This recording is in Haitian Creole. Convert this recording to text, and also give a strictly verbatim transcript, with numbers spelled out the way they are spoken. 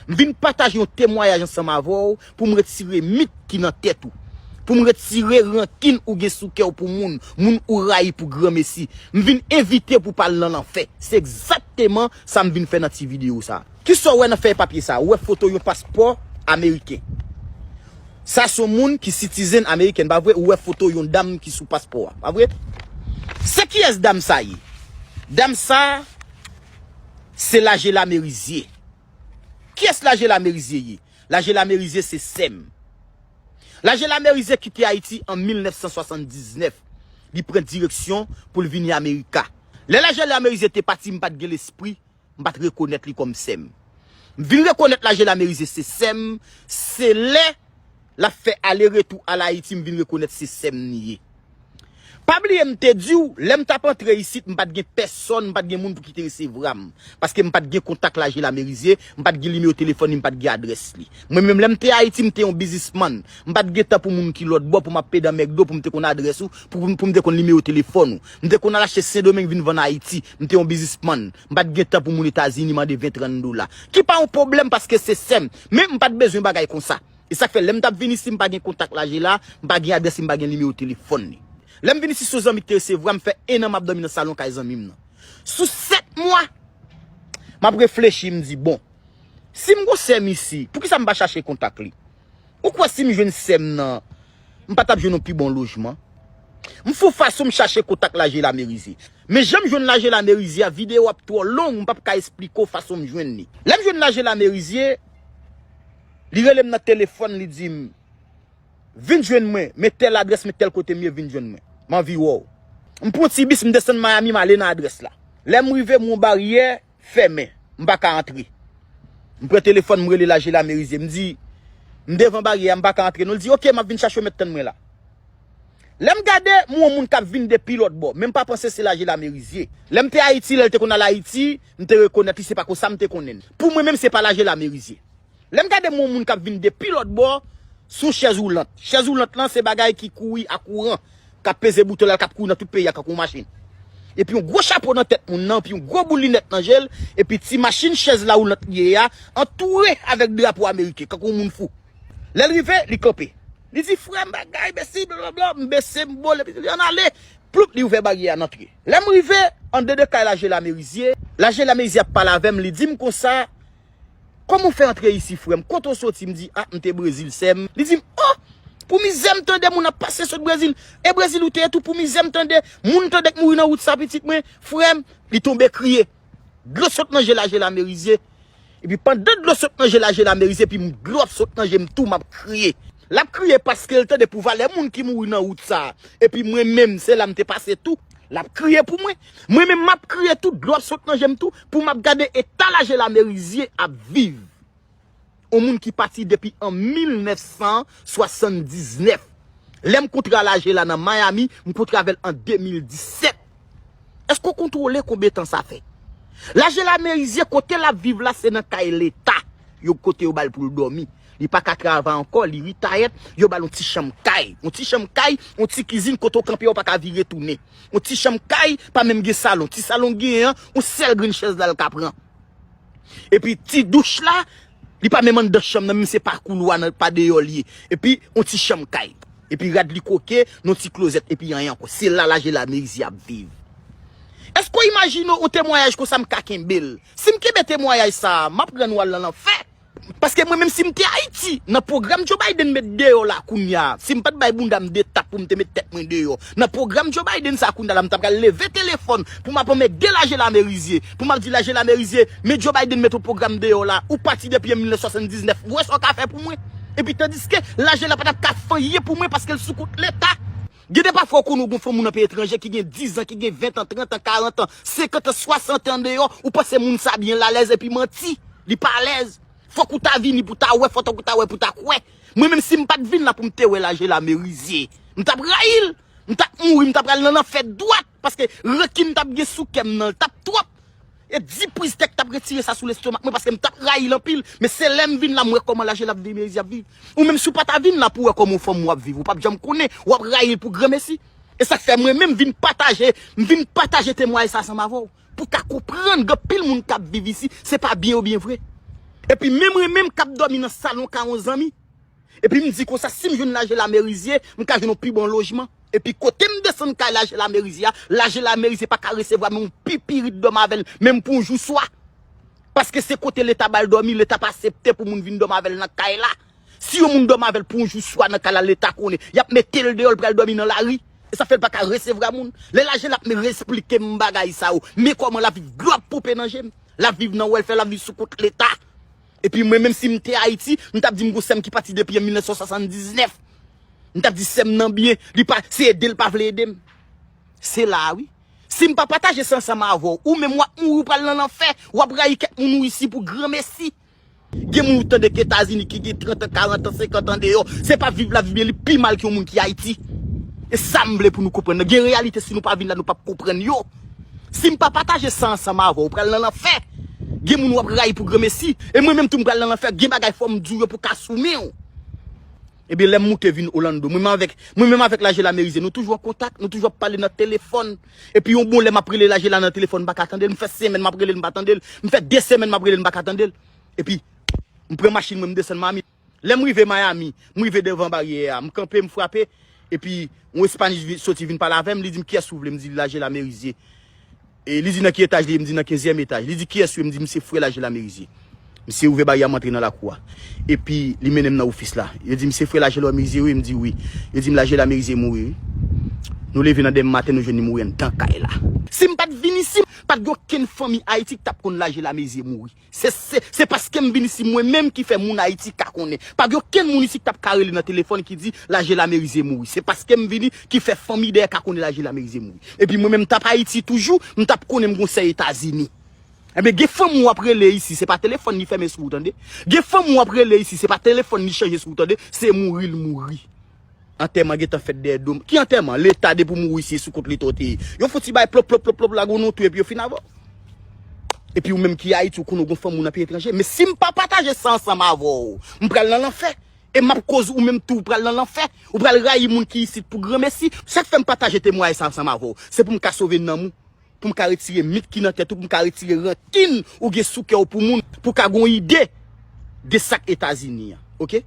M vin pataje yon temwayaj ansanm avè w pou m retire mit ki nan tèt ou. Pou m retire rankin ou gen sou kè w pou moun, moun ou rayi pou granmesi. M vin envite w pou w pa al nan lanfè. Se egzakteman sa m vin fè nan ti videyo sa. Kisa w wè nan fèy papye sa? Ou wè foto yon paspò ameriken. Sa se yon moun ki citizen ameriken, pa vre? Ou wè foto yon dam ki sou paspò a, pa vre? Se kiyès dam sa ye? Dam sa, se Lajela Merizye. Kiyès Lajela Merizye ye? Lajela Merizye se sè m. Lajela Merizye kite Ayiti an mil nèf san swasanndiznèf. Li pran direksyon pou l vini Amerika. Lè Lajela Merizye te pati, m pa t gen lespri, m pa t rekonèt li kòm sè m. M vin rekonèt Lajela Merizye se sè m, se lè l ap fè ale retou al Ayiti, m vin rekonèt se sè m li ye. Pa bliye m te di w, lè m t ap antre isit, m pa t gen pèsòn, m pa t gen moun pou ki te resevwa m. Paske m pa t gen kontak Lajela Merizye, m pa t gen nimewo telefòn li, m pa t gen adrès li. Mwen menm, lè m te Ayiti, m te yon biznismann. M pa t gen tan pou moun ki lòt bò, pou m ap pede anmègde w, pou m te konn adrès ou, pou, pou m te konn nimewo telefòn ou. M te konn al achte Sendomeng vin vann Ayiti. M te yon biznismann. M pa t gen tan pou moun Etazini mande ven, trant dola. Ki pa yon pwoblèm paske se sè m. Men m pa t bezwen bagay konsa. E sa k fè lè m t ap vin isi, m pa gen kontak Lajela, m pa gen adrès li, m pa gen nimewo telefòn li. Lè m vin isi, se yon zanmi ki te resevwa m, fè en an m ap dòmi nan salon kay zanmi m nan. Sou sèt mwa, m ap reflechi, m di, bon, si m gon sè m isi, poukisa m pa chache kontak li? Ou kwè si m jwenn sè m nan, m pa t ap jwenn yon pi bon lojman? M fè yon fason m chache kontak Lajela Merizye. Men jan m jwenn Lajela Merizye a, videyo ap twò long, m p ap ka esplike w fason m jwenn li. Lè m jwenn Lajela Merizye, li rele m nan telefòn, li di m, vin jwenn mwen, men tèl adrès, men tèl kote m ye, vin jwenn mwen. M anvi wè w. M pran ti bis, m desann Miami, m ale nan adrès la. Lè m rive, m wè yon baryè fèmen, m pa ka antre. M pran telefòn, m rele Lajela Merizye, m di, m devan baryè a, m pa ka antre non. Li di, oke, m ap vin chache w, mèt tann mwen la. Lè m gade, m wè yon moun k ap vin depi lòt bò, men m pa panse se Lajela Merizye. Lè m te Ayiti, lè l te konn al Ayiti, m te rekonèt li, se pa konsa m te konnen l. Pou mwen menm, se pa Lajela Merizye. Lè m gade m wè yon moun k ap vin depi lòt bò, sou chèz woulant. Chèz woulant lan, se bagay ki kouri a kouran, k ap peze bouton l, k ap kouri nan tout peyi a, kankou yon machin. Epi yon gwo chapo nan tèt moun nan, epi yon gwo boul linèt nan je l, epi ti machin chèz la woulant li ye a, antoure avèk drapo ameriken, kankou yon moun fou. Lè l rive, li kanpe. Li di, frè m, bagay, besi, blablabla, m bese, m bole, epi li ann ale. Ploup, li ouvè baryè a, n antre. Lè m rive, anndan de kay Lajela Merizye, Lajela Merizye ap pale avè m, li di m konsa, kòman w fè antre isi, frè m? Kote w soti? M di, a, m te Brezil, sè m. Li di m, o, pou mizè m tande moun ap pase sot Brezil. E Brezil ou te ye tou, pou mizè m tande moun tande k mouri nan wout sa, pitit mwen, frè m. Li tonbe kriye. Dlo sot nan je Lajela Merizye. Epi pandan dlo sot nan je Lajela Merizye, epi m, dlo ap sot nan je m tou, m ap kriye. L ap kriye paske l tande pou valè moun ki mouri nan wout sa. Epi mwen menm, se la m te pase tou. L ap kriye pou mwen. Mwen menm, m ap kriye tou, dlo ap sot nan je m tou, pou m ap gade eta Lajela Merizye ap viv. Yon moun ki pati depi an mil nèf san swasanndiznèf. Lè m kontre a Lajela nan Miami, m kontre avè l an de mil disèt. Èske w kontwole konbyen tan sa fè? Lajela Merizye, kote l ap viv la, se nan kay Leta. Yon kote yo ba l pou l dòmi. Li pa ka travay ankò, li ritayèt, yo ba l yon ti chanm kay. Yon ti chanm kay, yon ti kizin, kote w kanpe a, w pa ka vire tounen. Yon ti chanm kay, pa menm gen salon. Ti salon genyen an, yon sèl grenn chèz la l ka pran. Epi ti douch la, li pa menm anndan chanm nan, menm se pa koulwa nan, pa deyò l ye. Epi yon ti chanm kay. Epi rad li kwoke, nan ti klozèt, epi anyen ankò. Se la Lajela Merizye ap viv. Èske w imajine w yon temwayaj konsa m ka kenbe l? Si m kenbe temwayaj sa a, m ap rann ou al nan lanfè. Paske mwen menm si m te Ayiti, nan pwogram Joe Biden met deyò la kounye a, si m pa t bay bounda m de tap pou m te met tèt mwen deyò, nan pwogram Joe Biden sa kounye a la, m ta pral leve telefòn pou m ap anmède Lajela Merizye, pou m ap di Lajela Merizye, men Joe Biden met yon pwogram deyò la, ou pati depi an mil nèf san swasanndiznèf, ou wè sa w ka fè pou mwen? Epi tandiske Lajela pa t ap ka fè anyen pou mwen paske l sou kont Leta. Gen de pafwa ou konnen ou gon fanm ou nan peyi etranje ki gen diz an, ki gen ven an, trant an, karant an, senkant an, swasant an deyò, ou panse moun sa byen l alèz epi manti, li pa alèz. Fòk ou ta vini pou ta wè, fòk ou ta wè pou ta kwè. Mwen menm si m pa t vin la pou m te wè Lajela Merizye, m t ap rayi l, m t ap mouri, m t ap pral nan lanfè dwat, paske rankin m t ap gen sou kè m nan, l t ap twòp. E di priz tèk t ap retire sa sou lestomak mwen, paske m t ap rayi l anpil. Men se lè m vin la, m wè kòman Lajela ap viv, Merizye ap viv. Ou menm si w pa ta vin la pou w wè kòman yon fanm ou ap viv, ou p ap janm konnen, w ap rayi l pou granmesi. E sa k fè mwen menm vin pataje, m vin pataje temwayaj sa ansanm avè w. Pou w ka konprann, gen anpil moun k ap viv isi, se pa byen yo byen vre. Epi menm mwen menm k ap dòmi nan salon kay yon zanmi. Epi m di konsa, si m jwenn Lajela Merizye, m ka jwenn yon pi bon lojman. Epi kote m desann kay Lajela Merizye a, Lajela Merizye pa ka resevwa menm yon pipirit dòmi avè l, menm pou yon jou swa. Paske se kote Leta ba l dòmi, Leta pa aksepte pou moun vin dòmi avè l nan kay la. Si yon moun dòmi avè l pou yon jou swa nan kay la, Leta konnen, y ap mete l deyò, l pral dòmi nan lari. E sa fè l pa ka resevwa moun. Lè Lajela ap men esplike m bagay sa yo, men kòman l ap viv, dlo ap ponpe nan je m. L ap viv nan wèlfè, l ap viv sou kont Leta. Epi mwen, menm si m te Ayiti, m t ap di m gon sè m ki pati depi an mil nèf san swasanndiznèf. M t ap di sè m nan byen, li pa, se ede l pa vle ede m. Se la a wi. Si m pa pataje sa ansanm avè w, ou menm w ap mouri, ou pral nan lanfè, w ap rayi kèk moun ou isi pou granmesi. Gen moun ou tande k Etazini ki gen trant an, karant an, senkant an deyò, se pa viv lavi byen, li pi mal ke yon moun ki Ayiti. E sa m vle pou nou konprann nan. Gen reyalite, si nou pa vin la, nou p ap konprann yo. Si m pa pataje sa ansanm avè w, ou pral nan lanfè. Gen moun w ap rayi pou granmesi. E mwen menm tou m pral nan lanfè. Gen bagay fò m di w yo pou ka sou men w. Ebyen, lè m moute vin Orlando, mwen menm avèk, mwen menm avèk Lajela Merizye, nou toujou an kontak, nou toujou ap pale nan telefòn. Epi yon bon lè m ap rele Lajela nan telefòn, m pa ka tande l. M fè semèn m ap rele l, m pa tande l. M fè de semèn m ap rele l, m pa ka tande l. Epi, m pran machin mwen, m desann Miami. Lè m rive Miami, m rive devan baryè a, m kanpe, m frape. Epi, yon Espanyòl vi- soti vin pale avè m, li di m, "Kiyès ou vle?" M di, "Lajela Merizye." E li di, "Nan ki etaj li ye?" M di, "Nan kenzyèm etaj." Li di, "Kiyès ou ye?" M di, "M se frè Lajela Merizye." Misye ouvè baryè a, m antre nan lakou a. Epi, li mennen m nan ofis la. Yo di m, "Se frè Lajela Merizye, wi?" M di, "Wi." Yo di m, "Lajela Merizye mouri, wi. Nou leve nan demen maten, nou jwenn li mouri anndan kay la." Si m pa t vin isi, pa t gen okenn fanmi Ayiti ki t ap konn Lajela Merizye mouri. Se, se, se paske m vin isi mwen menm ki fè moun Ayiti ka konnen. Pa gen okenn moun isi ki t ap ka rele nan telefòn ki di Lajela Merizye mouri. Se paske m vini ki fè fanmi dèyè ka konnen Lajela Merizye mouri. Epi mwen menm m t ap Ayiti toujou, m t ap konnen m gon sè Etazini. Ebyen, gen fanm ou ap rele isi, se pa telefòn li fèmen sou ou, tande. Gen fanm ou ap rele isi, se pa telefòn li chanje sou ou, tande. Se mouri l mouri. Antèman gentan fèt dèyè do m. Ki antèman? Leta depi w mouri se sou kont Leta w te ye. Yo fouti bay plop, plop, plop, plop, lage w nan yon twou epi yo fin avè w. Epi ou menm ki Ayiti, ou konnen w gon fanmi w nan peyi etranje. Men si m pa pataje sa ansanm avè w, m pral nan lanfè. E m ap koz ou menm tou, ou pral nan lanfè. Ou pral rayi moun ki isit pou granmesi. Sa k fè m pataje temwayaj sa ansanm avè w, se pou m ka sove nanm ou. Pou m ka retire mit ki nan tèt ou, pou m ka retire rankin ou gen sou kè w pou moun, pou w ka gon ide de sa k Etazini an, oke?